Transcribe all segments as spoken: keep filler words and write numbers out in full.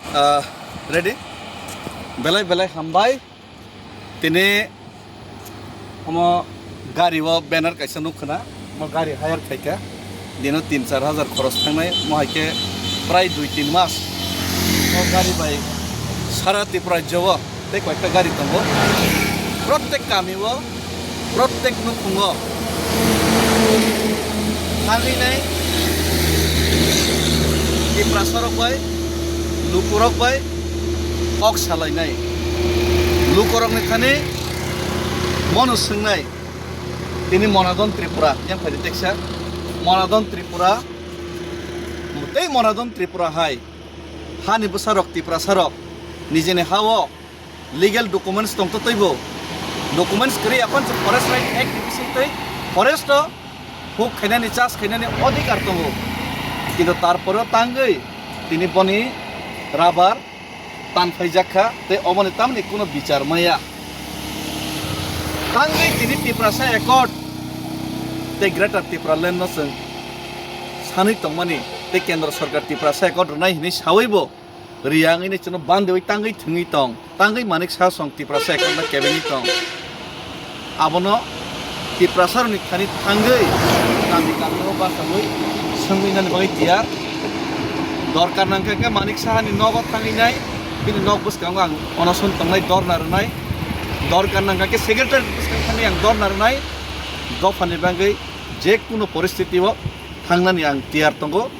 Ah, ready? Belai belai hambai. Tini omo gari o banner kaisa nukha na, omo gari hire khaikha. Dino tin char hajar khoros thangnai, omo hai khe prai dui tin mas. O gari bai sara Tripura rajyo o tei koita gari tongo. Protek kami o, protek nukhung o thangwi nai Tiprasa rok bai, lukurok bai kok salainai. Lukurokni thani mono swngnai, tini Monadon Tripura yang phaidi teksa, Monadon Tripura tei Monadon Tripura hai hani bwsarok, Tiprasarok nijini ha-o legal documents tongtotwibo, documents kwrwi aphano se Forest Right Act ni bisingtwi forest o huk khainani, chas khainani odhikar tongo, kintu tarpore tangwi tini boni rubber tanphaijak kha, tei oboni tamni kuno bichar maya. Tangwi tini Tiprasa Accord tei Greater Tipraland no chwng sanwi tongmani tei Kendra Sorkar Tiprasa Accord rwnai hinwi sawibo riyangwi no chwngno bandewi tangwi thwngwi tong, tangwi Manik Saha song Tiprasa Accord no kebengwi tong. Abono Tiprasarokni thani thangwi kami kami o bachawi swngwi nani bagwi tiyar. Dorkar nangkha khe Manik Sahani nogo thangwi nai, bini nok bwskango ang onoson tongnai, dorna rwnai. Dorkar nangkha khe secretary bwskang thangwi ang dorna rwnai. Dophani bagwi je kuno poristiti o thangnani ang tiyar tongo.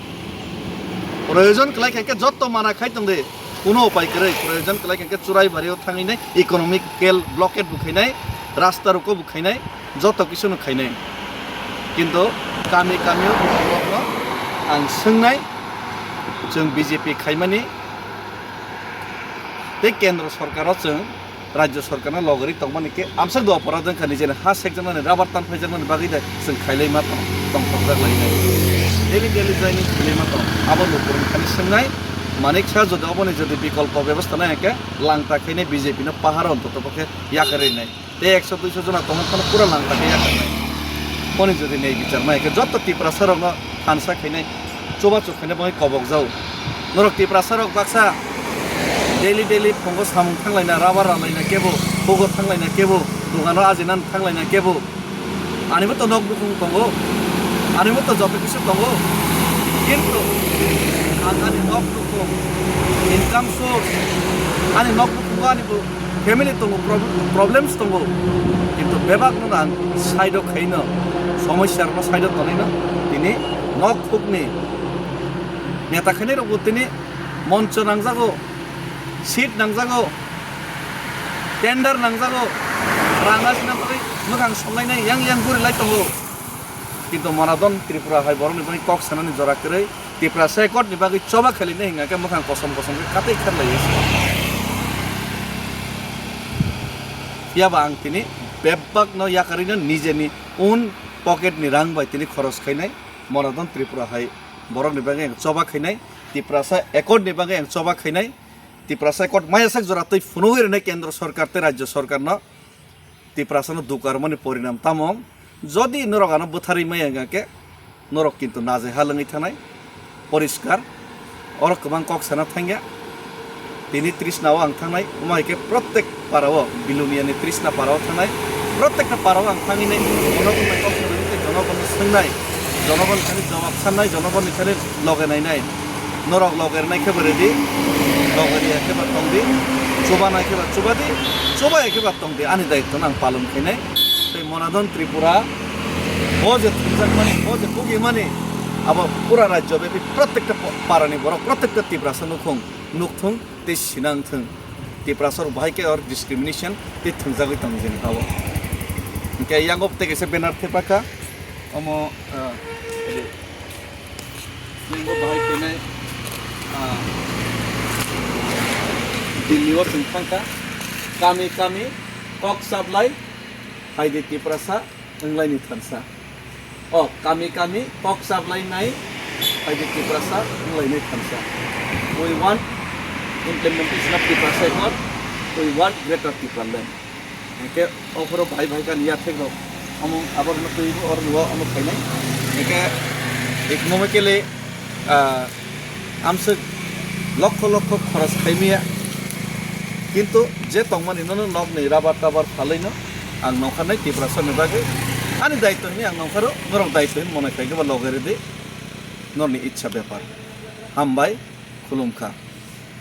Proyojon kwlai kha khe jotto mana khai tong de, kuno upai kwrwi. Proyojon kwlai kha khe Churaibari o thangwi nai economical blockade bo khainai, rasta roko bo khainai, jotto kisu no khainai. Kintu kami kami o borokno ang swngnai, chwng B J P khaimani tei Kendra Sorkar o chwng Rajya Sorkarno logori tongmani khe amsok do oporadh wngkha, nijeni ha sekjaknani, rubber tanphaijaknani bagwi de chwng khailai ma tong, tongthokjak lainai. Daily daily joining khailai ma tong. Abo lukurokni thani swngnai, Manik Saha jodi oboni jodi bikolpo bebostha nai hwnkhe langta khainai, B J P no pahar ontoto pokhe yakarwi nai. Tei ekso duiso jona tongma phano pura langta khe yakarnai. Boni jodi nei bichar ma hwnkhe jotto Tiprasa rokno thansa khainai, chubachu khaina bagwi kobok jao. Norok Tiprasa rok baksa daily daily phungo samung thanglaina, rubber ralaina kebo, hugo thanglaina kebo, dogano ajinani thanglaina kebo. Anibo to nok bukhung tongo, anibo to joto kisu tongo. Kintu ang ani nok bukhung, income source, ani nok bukhungo ani bo family tongo, prob-, problems tongo, kintu bebak no ang side o khaino, somosya rokno side o tonwi no tini nok hukni neta khainai rokbo tini moncho nangjago, seat nangjago, tender nangjago, rang asina bagwi mwkhang songnai nai yang yang guri lai tongo. Kintu Monadon Tripura hai borokni bagwi kok sanani jora kwrwi, Tiprasa Accord ni bagwi choba khailainai hwnka khe mwkhang kosom kosom khe katwi kharlaiwi se. Phiya ba ang tini bebak no yakarwi no nijeni own pocket ni rang bai tini khoros khainai, Monadon Tripura hai borokni bagwi ang choba khainai, Tiprasa Accord ni bagwi ang choba khainai, Tiprasa Accord maya sak jora twi phunugwi rwnai Kendra Sorkar tei Rajya Sorkar no. Tiprasano dukarmani porinam tamo? Jodi norok ano bwtharwi maya wngkha khe, norok kintu najai ha lwngwi thanai, poriskar. Oro kwbang kok sana thangya. Tini Trisna o ang thangnai, omo hai khe protek para o, Biluniani Trisna para o thangnai, protekta para o ang thangwi nai, jonogon bai kok sana wngkhe jonogon no swngnai, jonogon thani jawab sannai, jonogon ni thani loge nainai. Norok loge rwnai khe bo ready, loge riya khe ba tong di, chubanai khe ba chuba di, chubaya khe ba tong di, ani daitwno ang palon khainai. Tei Monadon Tripura bo je thumjakmani, bo je kugimani, abo pura rajyo bepi protekta pa-, parani borok, protekta Tiprasa nukhung, nukthung tei sinang thung. Tiprasa rok bahai khe or discrimination tei thwngjagwi tong jeni abo. Hwnkhe yango tei kaisa banner thepakha, omo, ah, Ningbo bahai khenai, ah, Delhi o chwng thangkha. Kami kami kok chaplai, phaidi Tiprasa wnglaini thansa. O kami kami kok chaplai nai, phaidi Tiprasa wnglaini thansa. We want implementation of Tiprasa Accord. We want Greater Tipraland. Hingke ophoro bahai bahai kani yathek rok omo abo rwno twi bo oro rwo omo khainai. Hingke economically, ah, amswk Lokho lokho khoros khaimaya, kintu je tongmani nono nokni rabar tabar phalaino ang nongkha nai Tiprasani bagwi ani daitto hinwi ang nongkharo, norok daitto hinwi mone khaikhe ba loge rwdi, norni ichha bepar. Hambai, khulumkha.